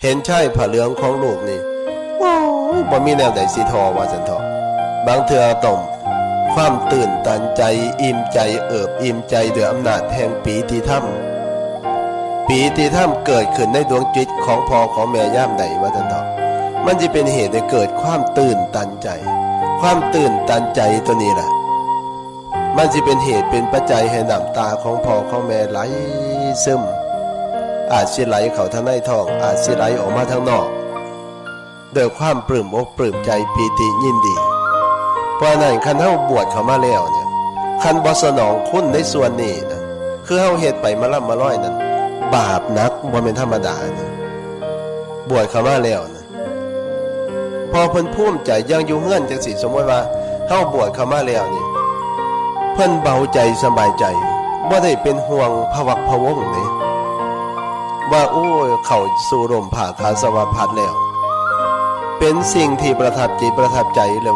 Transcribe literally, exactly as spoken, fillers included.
เห็นใช่ผ้าเหลืองของลูกนี่ โอ้ย บ่มีแนวใดสิทอว่าซั่นเถาะ บางเทื่อต้องความตื่นตันใจ อิ่มใจ เอิบอิ่มใจด้วยอำนาจแห่งปีติธรรม ปีติธรรมเกิดขึ้นในดวงจิตของพ่อของแม่ยามใดว่าซั่นเถาะ มันสิเป็นเหตุให้เกิดความตื่นตันใจ ความตื่นตันใจตัวนี้แหละ มันสิเป็นเหตุเป็นปัจจัยให้น้ำตาของพ่อของแม่ไหลซึม อาจสิไหลเข้าทางในท้อง อาจสิไหลออกมาทางนอก ด้วยความปลื้มอกปลื้มใจปีติยินดี เพราะฉะนั้นคันเฮาบวชเข้ามาแล้วเนี่ย คันบ่สนองคุณในส่วนนี้นะ คือเฮาเฮ็ดไปมาล่ำมาลอยนั่น บาปหนักบ่แม่นธรรมดานะ บวชเข้ามาแล้วนะ พอเพิ่นภูมิใจ อย่างอยู่เฮือนจังซี่ สมมุติว่าเฮาบวชเข้ามาแล้วนี่ เพิ่นเบาใจสบายใจ บ่ได้เป็นห่วงพะวักพะวงเด้ ว่า โอ้ย เข้าสู่ร่มผ้าคาสวพัสตร์แล้ว เป็นสิ่งที่ประทับจิตประทับใจเลย